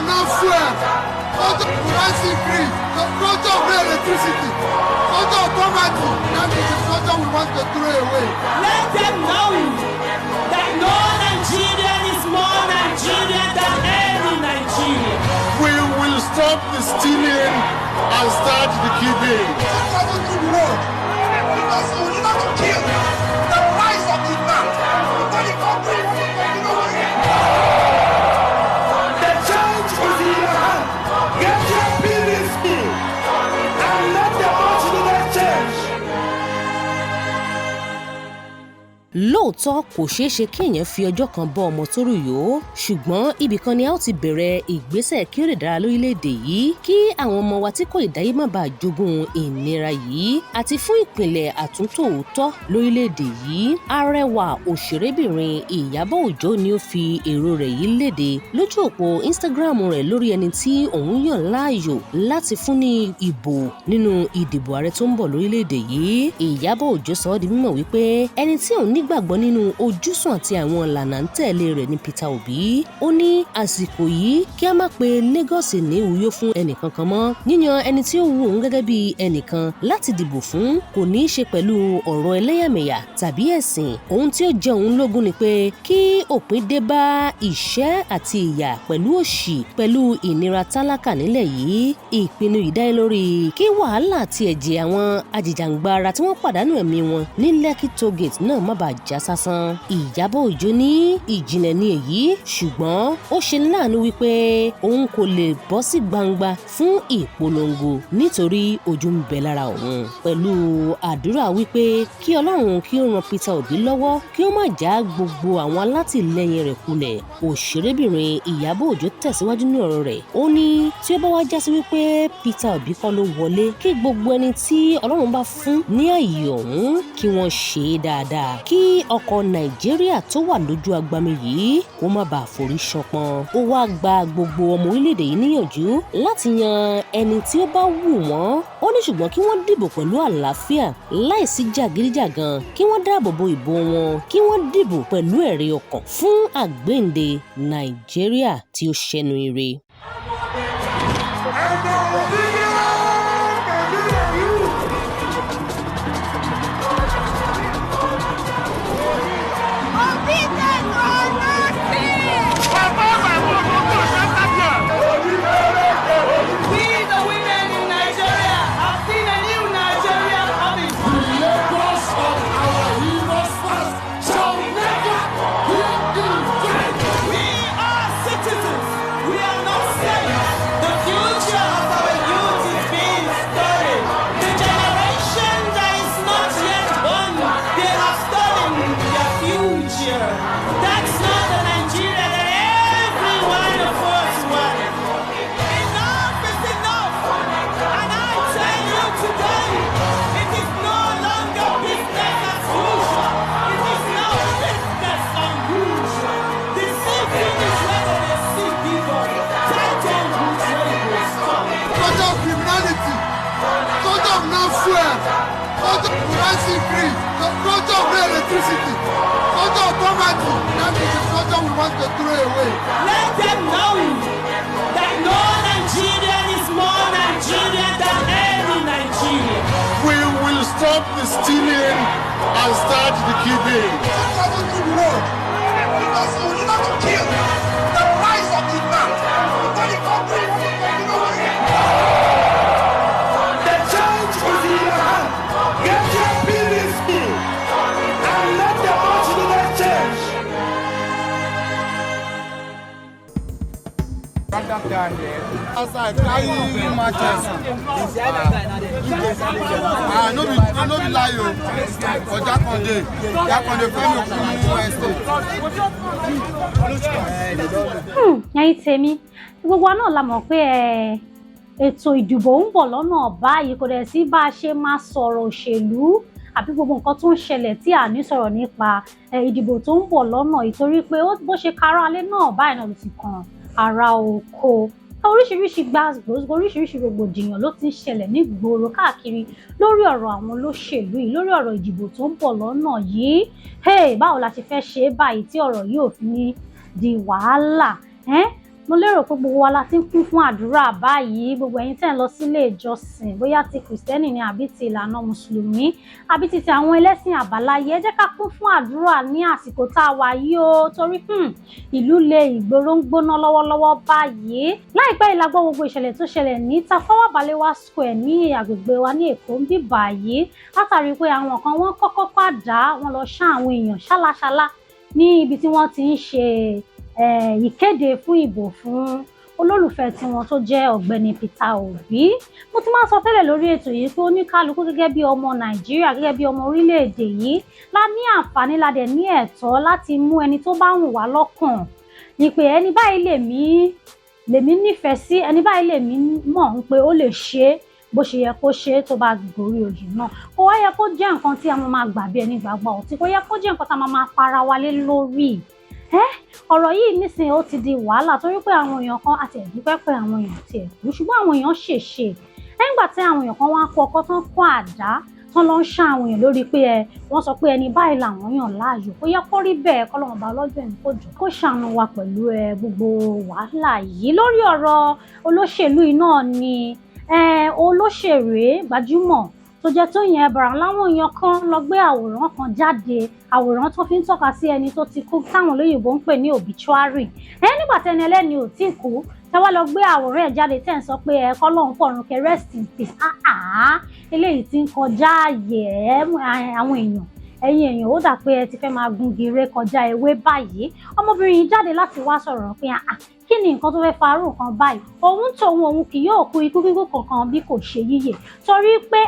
Of no fuel, culture of price increase, the culture of no electricity, culture of poverty. That is the culture we want to throw away. Let them know that no Nigerian is more Nigerian than any Nigerian. We will stop the stealing and start the giving. Travel through the world because we will not kill the rise of the man. When the country continue with The change is in your hand. Get your PVC and let the much needed change. Lóòótọ́, kò ṣeé ṣe kí èèyàn fi ọjọ́ kan bọ́ ọmọ tó rù yó, ṣùgbọ́n ibì kan ni a ó ti bẹ̀rẹ̀ ìgbésẹ̀ kí ó lè dára lórílẹ̀‐èdè yìí, kí àwọn ọmọ wa tí kò ì dáyé má bàa jogún ìnira yìí, àti fún ìpìlẹ̀ àtúntò òótọ́ lórílẹ̀‐èdè yìí. Arẹwà òṣèrébìnrin Ìyábọ̀ Òjó ni ó fi èrò rẹ̀ yìí léde lójú òpó Instagram rẹ̀ lórí ẹni tí òun yàn láàyò láti fún ní ìbò nínú ìdìbò ààrẹ tó ń bọ̀ lórílẹ̀‐èdè yìí. Ìyábọ̀ Òjó sọ ọ́ di mímọ̀ wípé ẹni tí òun nígbàgbọ́ nínú ojúsùn àti àwọn ìlànà ń tẹ̀lé rẹ̀ ní Peter Obi. Ó ní àsìkò yìí, kí a má pe Lagos ní Uyo fún ẹnìkankan mọ́. Yíyan ẹni tí ó wu òun gẹ́gẹ́ bí ẹnìkan láti dìbò fún kò ní í ṣe pẹ̀lú ọ̀rọ̀ ẹlẹ́yàmẹ̀yà tàbí ẹ̀sìn. Ohun tí ó jẹ òun lógún ni pé kí òpin dé bá ìṣẹ́ àti ìyà pẹ̀lú òṣì pẹ̀lú ìnira tálákà nílẹ̀ yìí. Ìpinnu yìí dá lórí kí wàhálà àti ẹ̀jẹ̀ àwọn ajìjàǹgbara tí wọ́n pàdánù ẹ̀mí wọn ní Lekki Toll Gate náà má bàa já sásán. Ìyábọ̀ Òjó ní ìjìnlẹ̀ ní èyí, ṣùgbọ́n ó ṣe ní láàánú wípé òun kò lè bọ́ sí gbangba fún ìpolongo nítorí ojú ń bẹ lára òun, pẹ̀lú àdúrà wípé kí Ọlọ́run kí ó ran Peter Obi lọ́wọ́, kí ó má já gbogbo àwọn alátìlẹyìn rẹ̀ kulẹ̀. Òṣèrébìnrin Ìyábọ̀ Òjó tẹ̀síwájú ní ọ̀rọ̀ rẹ̀. Ó ní tí ó bá wá jásí wípé Peter Obi kọ́ ló wọlé, kí gbogbo ẹni tí Ọlọ́run bá fún ní àyè ọ̀hún kí wọ́n ṣe é dáadáa, kí ọkọ̀ Nàìjíríà tó wà lójú agbami yìí kó má bàa forí ṣọpọ́n. Ó wá gba gbogbo ọmọ orílẹ̀-èdè yìí níyànjú láti yan ẹni tí ó bá wù wọ́n. Ó ní ṣùgbọ́n kí wọ́n dìbò pẹ̀lú àlàáfíà, láìsí jàgídíjàgan, kí wọ́n dáàbò bo ìbò wọn, kí wọ́n dìbò pẹ̀lú ẹ̀rí ọkàn fún àgbéǹde Nàìjíríà tí ó ṣẹnu ire. And the obedient Nigeria youth. Obedience or nothing! We, the women in Nigeria, have seen a new Nigeria coming. The labors of our heroes past shall never be in vain. We are citizens. We are not slaves. The future of our youth is being stolen. The generation that is not yet born, they have stolen their future. That's not the Nigeria that every one of us wants. Enough is enough. And I tell you today, it is no longer business as usual. It is now business unusual. The see finish whether they see give up. Tell them which way will stop. Culture of criminality, culture of no fuel, culture of price increase, the culture of no electricity, culture of poverty. That is the culture we want to throw away. Let them know that no Nigerian is more Nigerian than any Nigerian. We will stop the stealing and start the giving. Travel through the world because we will not kill the rise of the man. When the country continue with The change is in your hand. Get your PVC and let the much needed change. Outside carry matches. Ah, no be lie o. For Jakande, Jakande Femi Okun Estate. Ẹ̀yin tèmi, gbogbo wa náà la mọ̀ pé ẹ, ètò ìdìbò ń bọ̀ lọ́nà báyìí. Kò dẹ̀ sí bá a ṣe máa sọ̀rọ̀ òṣèlú àbí gbogbo nǹkan tó ń ṣẹlẹ̀ tí à ní sọ̀rọ̀ nípa ìdìbò tó ń bọ̀ lọ́nà, ìtorí pé bó ṣe kára alẹ́ náà báyìí náà ló ti kan ara oko. Oríṣiríṣi gbàgbó, oríṣiríṣi rògbòdìyàn ló ti ń ṣẹlẹ̀ nígboro káàkiri lórí ọ̀rọ̀ àwọn olóṣèlú yìí, lórí ọ̀rọ̀ ìdìbò tó ń bọ̀ lọ́nà yìí. Hey, báwo la ṣe fẹ́ ṣe é báyìí tí ọ̀rọ̀ yìí ò fi ní di wàhálà? Mo lérò pé gbogbo wa la ti ń kún fún àdúrà báyìí. Gbogbo ẹ̀yin tẹ́ ń lọ sílé ìjọsìn, bóyá ti Kìrìsìtẹ́nì ni àbí ti ìlànà Mùsùlùmí àbí ti àwọn ẹlẹ́sìn àbáláyé, ẹ jẹ́ ká kún fún àdúrà ní àsìkò tá a wà yìí o, torí ìlú le, ìgboro ń gbóná lọ́wọ́lọ́wọ́ báyìí. Láìpẹ́ yìí la gbọ́ gbogbo ìṣẹ̀lẹ̀ tó ṣẹlẹ̀ ní Tafawa Balewa Square ní agbègbè wa ní Èkó ń bí báyìí, látàrí pé àwọn kan wọ́n kọ́kọ́ pàdá wọ́n lọ ṣá àwọn èèyàn ṣáláṣálá ní ibi tí wọ́n ti ń ṣe ìkéde fún ìbò fún olólùfẹ́ tiwọn tó jẹ́ Ọ̀gbẹ́ni Peter Obi. Mo ti máa ń sọ tẹ́lẹ̀ lórí ètò yìí pé oníkálukú gẹ́gẹ́ bí ọmọ Nàìjíríà, gẹ́gẹ́ bí ọmọ orílẹ̀-èdè yìí, la ní àǹfààní, la dẹ̀ ní ẹ̀tọ́ láti mú ẹni tó bá wù wá lọ́kàn ní pé ẹni báyìí lèmi nífẹ̀ẹ́ sí, ẹni báyìí lèmi mọ̀ ń pé ó lè ṣe é bó ṣe yẹ kó ṣe é tó bá gorí oyè náà. Kò wá yẹ kó jẹ́ nǹkan tí a máa gbà bí ẹni gbàgbọ́ ọtí, kò yẹ kó jẹ́ nǹkan tá a máa para wa lé lórí. Ọ̀rọ̀ yìí nísìnyí ó ti di wàhálà, torí pé àwọn èèyàn kan àti ẹ̀dúpẹ́ pé àwọn èèyàn ti ẹ̀kú, ṣùgbọ́n àwọn èèyàn ṣèṣe nígbà tí àwọn èèyàn kan wá kó ọkọ́ tán, kó àdá tán, lọ ń ṣá àwọn èèyàn lórí pé wọ́n sọ pé ẹni báyìí làwọn yàn láàyò. Kó yẹ kó rí bẹ́ẹ̀. Kọ́lọ́run bá lọ́jọ́ ẹni kó jọ kó ṣàánú wa pẹ̀lú gbogbo wàhálà yìí. Lórí ọ̀rọ̀ olóṣèlú yìí náà ni olóṣèré gbajúmọ̀ tó jẹ́ Tóyìn Abraham, láwọn èèyàn kan lọ gbé àwòrán kan jáde, àwòrán tó fi ń tọ́ka sí ẹni tó ti kú, táwọn olóyìnbó ń pè ní obituary. Nígbà tẹni ẹlẹ́ni ò tí kú, tẹ́ wá lọ gbé àwòrán ẹ̀ jáde, tẹ́ ń sọ pé ẹ kọ́lọ́hún fọ̀run kẹ́, rest in peace. Eléyìí ti ń kọjá ààyè àwọn èèyàn. Ẹ̀yin èèyàn, ó dà pé ẹ ti fẹ́ máa gungi ré kọjá ewé báyìí. Ọmọbìnrin yìí jáde láti wá sọ̀rọ̀ pé kí ni nǹkan tó fẹ́ farú nǹkan báyìí? Òun tóun òun kì yóò kú ikú kíkú kankan bí kò ṣe yíyè, torí pé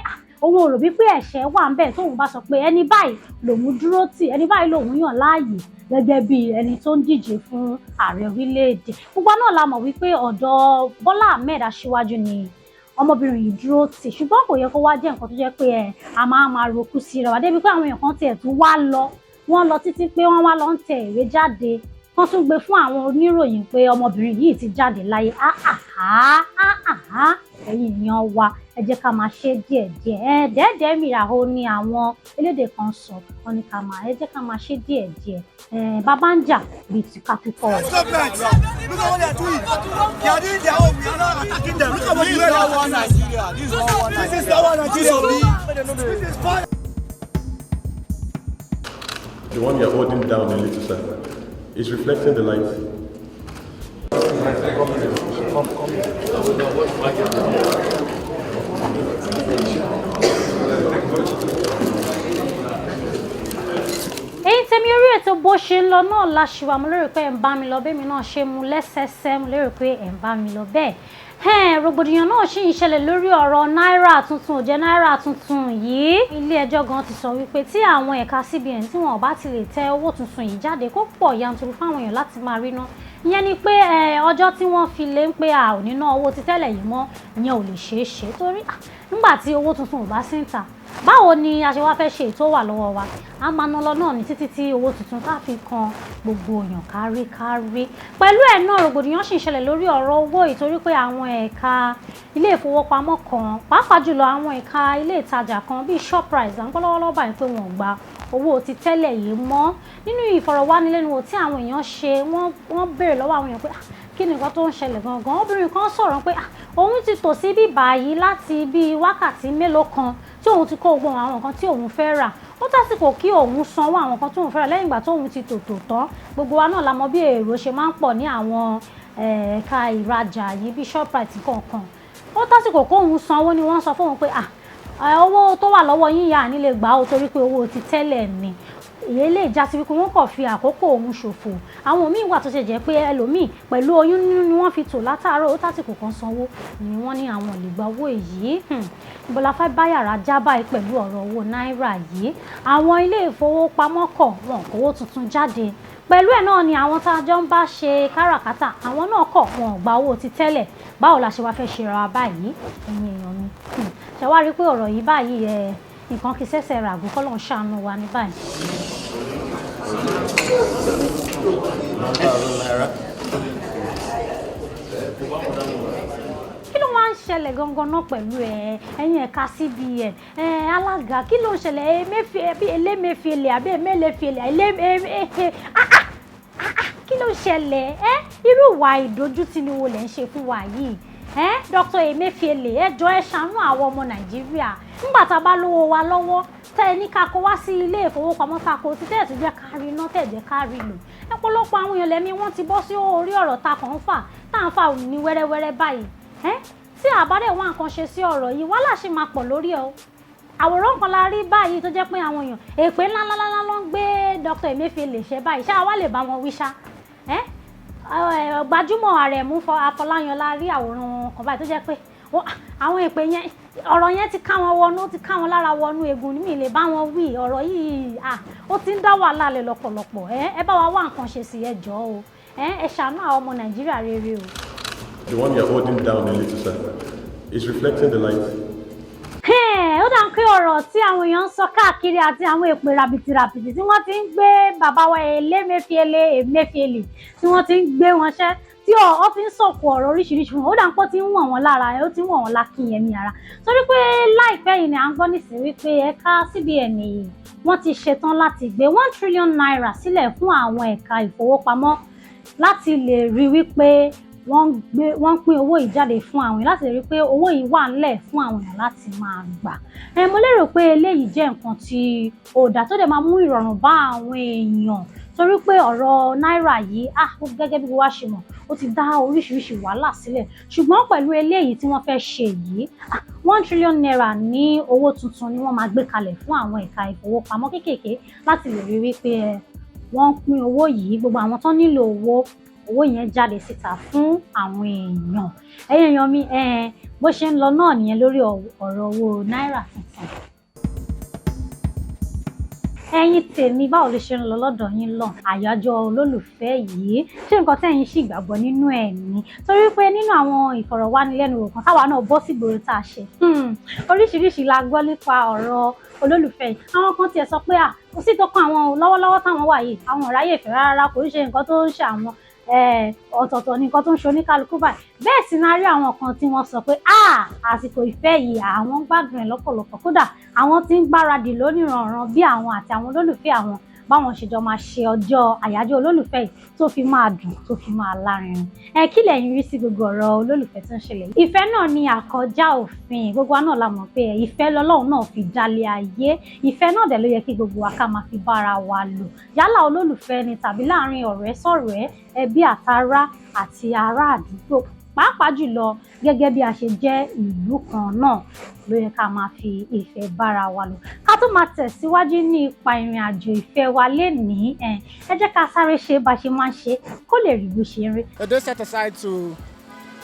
òun ò rò bí pé ẹ̀ṣẹ̀ wà ń bẹ̀ tóun bá sọ pé ẹni báyìí lòun dúró tì, ẹni báyìí lòun yàn láàyè gẹ́gẹ́ bí ẹni tó ń díje fún ààrẹ orílẹ̀-èdè. Gbogbo náà la mọ̀ wípé ọ̀dọ̀ Bọ́lá Ahmed Aṣíwájú ni ọmọbìnrin yìí dúró tì, ṣùgbọ́n kò yẹ kó wá jẹ́ nǹkan tó jẹ́ pé a máa máa rokú síra wa débi pé àwọn èèyàn kan tiẹ̀ tún wá lọ, wọ́n lọ títí pé wọ́n wá lọ ń tẹ ìwé jáde, wọ́n tún gbé fún àwọn oníròyìn pé ọmọbìnrin yìí ti jáde láyé. Ẹ̀yin èèyàn wa, ẹ jẹ́ ká máa ṣe díẹ̀díẹ̀. Ẹ dẹ́ẹ̀dẹ́ mìíràn ni àwọn elédè kan sọ wọn ní ká máa, ẹ jẹ́ ká máa ṣe díẹ̀díẹ̀. Bàbá ń jà bíi ti ká pípọ̀. Government, look at what they are doing. They are doing their own. We are not attacking them. Look at what they are doing. Nigeria. This is not one Nigeria. This is fire. The one you're holding down a little, sir, is reflecting the light. Èyí tèmi, orí ètò Bó Ṣe ń Lọ náà la ṣì wà. Mo lérò pé ẹ̀ ń bá mi lọ bẹ́ẹ̀ mi náà ṣe mú lẹ́sẹẹsẹ. Mo lérò pé ẹ̀ ń bá mi lọ bẹ́ẹ̀. Rògbòdìyàn náà ṣì ń ṣẹlẹ̀ lórí ọ̀rọ̀ náírà tuntun, ò jẹ́ náírà tuntun yìí. Ilé ẹjọ́ gan ti sọ wípé tí àwọn ẹ̀ka CBN tí wọn ò bá ti lè tẹ owó tuntun yìí jáde kó pọ̀ yanturu fáwọn èèyàn láti máa rí ná, ìyẹn ni pé ọjọ́ tí wọ́n fi lé ń pé a ò ní ná owó ti tẹ́lẹ̀ yìí mọ́, ìyẹn ò lè ṣeé ṣe, torí nígbà tí owó tuntun ò bá sí ń ta, báwo ni a ṣe wá fẹ́ ṣe ètò wà lọ́wọ́ wa? A máa ná lọ náà ní títí tí owó tuntun ká fi kan gbogbo èèyàn káríkárí. Pẹ̀lú ẹ̀ náà, rògbòdìyàn sì ń ṣẹlẹ̀ lórí ọ̀rọ̀ owó, ìtorí pé àwọn ẹ̀ka ilé ìfowópamọ́ kan, pàápàá jùlọ àwọn ẹ̀ka ilé ìtajà kan bíi Shoprite, à ń gbọ́ lọ́wọ́lọ́wọ́ báyìí pé wọ́n ò gba owó ti tẹ́lẹ̀ yìí mọ́. Nínú ìfọ̀rọ̀wánilẹ́nuwò tí àwọn èèyàn ṣe, wọ́n béèrè lọ́wọ́ àwọn èèyàn pé kí ni nǹkan tó ń ṣẹlẹ̀ gangan. Obìnrin kan sọ̀rọ̀ pé òun ti tò sí bí báyìí láti bíi wákàtí mélòó kan, tí òun ti kó gbogbo àwọn nǹkan tí òun fẹ́ rà. Ó tásìkò kí òun sanwó àwọn nǹkan tí òun fẹ́ rà lẹ́yìn ìgbà tó òun ti tò tò tán. Gbogbo wa náà la mọ̀ bí èrò ṣe máa ń pọ̀ ní àwọn ẹ̀ka ìrajà yìí bíi Shoprite kọ̀ọ̀kan. Ó tásìkò kó òun sanwó ni wọ́n sọ fóun pé owó tó wà lọ́wọ́ yín yà ní lè gbà ó, torí pé owó ti tẹ́lẹ̀ ni. Èyí lè já sí wípé wọ́n kàn fi àkókò òun ṣòfò. Àwọn míì wà tó ṣe jẹ́ pé ẹlòmíì pẹ̀lú oyún nínú ni wọ́n fi tò látàárọ̀, ó tásìkò kan sanwó ni wọ́n ní àwọn ò lè gba owó èyí. Ibo la fẹ́ bá yàrá já báyìí pẹ̀lú ọ̀rọ̀ owó náírà yìí? Àwọn ilé ìfowópamọ́ kọ̀, wọn kówó tuntun jáde. Pẹ̀lú ẹ̀ náà ni àwọn tá a jọ ń bá ṣe káràkátà, àwọn náà kọ̀, wọn ò gba owó ti tẹ́lẹ̀. Báwo la ṣe wá fẹ́ ṣe ra wa báyìí, ẹ̀yin èèyàn mi? Ṣe wá rí pé ọ̀rọ̀ yìí báyìí ẹ̀ nǹkan kì í ṣẹ̀ṣẹ̀ ràgùn, kọ́ ló ń ṣàánú wa ní báyìí. ₦1,000. Kí ló wá ń ṣẹlẹ̀ gangan náà pẹ̀lú ẹ̀yin ẹ̀ka CBN, alága? Kí ló ń ṣẹlẹ̀? Emefiele, àbí Emefiele, àbí. Kí Ló ṣẹlẹ̀ ẹ́? Irú ìwà ìdójútì ni wo lẹ̀ ń ṣe fún wa yìí ẹ́, Dr. Emefiele? Ẹ jọ̀ọ́, ẹ ṣàánú àwọn ọmọ Nàìjíríà. Nígbà tá a bá lówó wa lọ́wọ́, tẹ́ ẹ ní ká kó wá sí ilé ìfowópamọ́, tá a kó sí, tẹ́ ẹ̀ tún jẹ́ ká rí iná, tẹ́ ẹ̀ jẹ́ ká rí lò. Ọ̀pọ̀lọpọ̀ àwọn èèyàn lẹ́mí wọ́n ti bọ́ sí orí ọ̀rọ̀ ta kàn ń fà, tá à ń fà ní wẹ́rẹ́wẹ́rẹ́ báyìí ẹ́. Tí àbádẹ́ wá nǹkan ṣe sí ọ̀rọ̀ yìí, wàhálà ṣì máa pọ̀ lórí ẹ̀ o. Àwòrán kan la rí báyìí tó jẹ́ pé àwọn èèyàn, èpè ńláńláńlá ló ń gbé Dr. Emefiele ṣe báyìí. Ṣáà wá lè bá wọn wí ṣá ẹ́? Gbajúmọ̀ Àrẹ̀mú Afọláyan la rí àwòrán kan báyìí tó jẹ́ pé àwọn èpè yẹn, ọ̀rọ̀ yẹn ti ká wọn wọnú, ó ti ká wọn lára wọnú egun. Mi lè bá wọn wí ọ̀rọ̀ yìí. Ó ti ń dá wàhálà lẹ̀ lọ́pọ̀lọpọ̀. Ẹ bá wa wá nǹkan ṣe sí, ẹ jọ̀ọ́ o. Ẹ ṣàánú àwọn ọmọ Nàìjíríà rere o. The one you're holding down a little, sir, is reflecting the light. Ó dà ń pé ọ̀rọ̀ tí àwọn èèyàn ń sọ káàkiri àti àwọn èpè ràbìtìràbìtì tí wọ́n ti ń gbé bàbá wa Emefiele Emefiele, tí wọ́n ti ń gbé wọn ṣẹ́, tí ọ ti ń sọ̀kò ọ̀rọ̀ oríṣiríṣi fún wọn, ó dà ń pọ́ tí ń wọ̀n wọ́n lára ẹ̀, ó ti ń wọ̀n wọ́n lákìyẹmí ara, torí pé láìpẹ́ yìí ni à ń gbọ́ nísìnyí wípé ẹ̀ka CBN yìí, wọ́n ti ṣetán láti gbé ₦1 trillion sílẹ̀ fún àwọn ẹ̀ka ìfowópamọ́ láti lè rí wípé wọ́n gbé, wọ́n pín owó yìí jáde fún àwọn èèyàn, láti lè rí pé owó yìí wà ńlẹ̀ fún àwọn èèyàn láti máa gbà. Ẹ mo lérò pé eléyìí jẹ́ nǹkan tí ó dáa, tó dẹ̀ máa mú ìrọ̀rùn bá àwọn èèyàn, torí pé ọ̀rọ̀ náírà yìí, gẹ́gẹ́ bí wàá ṣe mọ̀, ó ti dá oríṣiríṣi wàhálà sílẹ̀. Ṣùgbọ́n pẹ̀lú eléyìí tí wọ́n fẹ́ ṣe yìí, ₦1 trillion ní owó tuntun ni wọ́n máa gbé kalẹ̀ fún àwọn ẹ̀ka ìfowópamọ́ kéékèèké láti lè rí wípé wọ́n ń pín owó yìí, gbogbo àwọn tó nílò owó, owó yẹn jáde síta fún àwọn èèyàn. Ẹ̀yin èèyàn mi, bó ṣe ń lọ náà nìyẹn lórí ọ̀rọ̀ owó náírà tuntun. Ẹ̀yin tèmi, báwo ló ṣe ń lọ lọ́dọ̀ yín lọ? Àyájọ́ olólùfẹ́ yìí, ṣé nǹkan tẹ́yin sì gbàgbọ́ nínú ẹ̀ ni? Torí pé nínú àwọn ìfọ̀rọ̀wánilẹ́nuwò kan táwa náà bọ́ sí ìgboro tá a ṣe, oríṣiríṣi la gbọ́ nípa ọ̀rọ̀ olólùfẹ́ yìí. Àwọn kan tiẹ̀ sọ pé à kò sí tó kan àwọn lọ́wọ́lọ́wọ́ táwọn wà yìí, àwọn ò ráyè ìfẹ́ rárá, kò ń ṣe nǹkan tó ń ṣe àwọn, ọ̀tọ̀ọ̀tọ̀ ní nǹkan tó ń ṣe oníkálukú báyìí. Bẹ́ẹ̀ sì náà rí àwọn kan tí wọ́n sọ pé àsìkò ìfẹ́ yìí, àwọn ń gbádùn ẹ̀ lọ́pọ̀lọpọ̀, kódà àwọn tí ń gbáradì lóníranran bí àwọn àti àwọn olólùfẹ́ àwọn báwọn ṣe jọ máa ṣe ọjọ́ àyájọ́ olólùfẹ́ yìí tó fi máa dùn, tó fi máa lárinrin. Ẹ kí lẹ̀yin rí sí gbogbo ọ̀rọ̀ olólùfẹ́ tó ń ṣẹlẹ̀ yìí? Ìfẹ́ náà ni àkọjá òfin. Gbogbo wa náà la mọ̀ pé ìfẹ́ lọ́lọ́run náà fi dálé ayé. Ìfẹ́ náà dẹ̀ ló yẹ kí gbogbo wa ká máa fi bára wa lò, yálà olólùfẹ́ ni tàbí láàrin ọ̀rẹ́ sọ̀rẹ́, ẹbí àtará àti ará àdúgbò, pàápàá jùlọ gẹ́gẹ́ bí a ṣe jẹ́ ìlú kan náà ló yẹ ká máa fi ìfẹ́ bára wa lò. Ká tó máa tẹ̀síwájú ní ipa ìrìn àjò ìfẹ́ wa lénìí, ẹ jẹ́ ká sáré ṣe bá ṣe máa ń ṣe kó lè rí bó ṣe ń rí. A day set aside to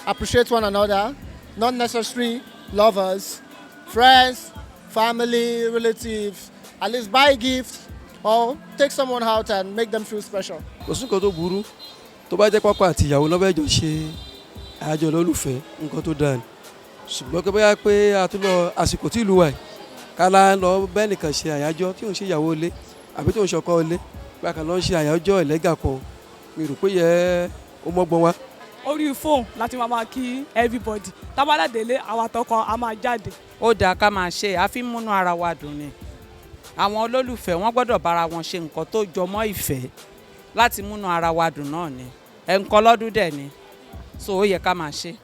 appreciate one another, not necessarily lovers, friends, family, relatives, at least buy gifts or take someone out and make them feel special. Kò sí nǹkan tó burú tó bá jẹ́ pápá àti ìyàwó lọ́bẹ̀ jọ ṣe àjọ lólùfẹ́, nǹkan tó dáa ni. Ṣùgbọ́n pé bóyá pé a tún lọ àsìkò tí ìlú wa yìí kálá ń lọ bẹ́ẹ̀ nìkan ṣe àyájọ́ tí òun ṣe ìyàwó ilé àbí tí òun ṣọkọ ilé, pé a kàn lọ ń ṣe àyájọ́ ẹlẹ́gà kan, mi rò pé yẹ ó mọ́gbọ́n wá. Orí fóònù láti máa kí everybody tábàlà délé, àwọn àtọkọ a máa jáde. Ó dáa ká máa ṣe, àfi múnú ara wa dùn ni. Àwọn olólùfẹ́, wọ́n gbọ́dọ̀ bára wọn ṣe nǹkan tó jọmọ́ ìfẹ́ láti múnú ara wa dùn náà ni. Ẹ̀ǹkan lọ́dún dẹ̀ ni, so ó yẹ ká máa ṣe.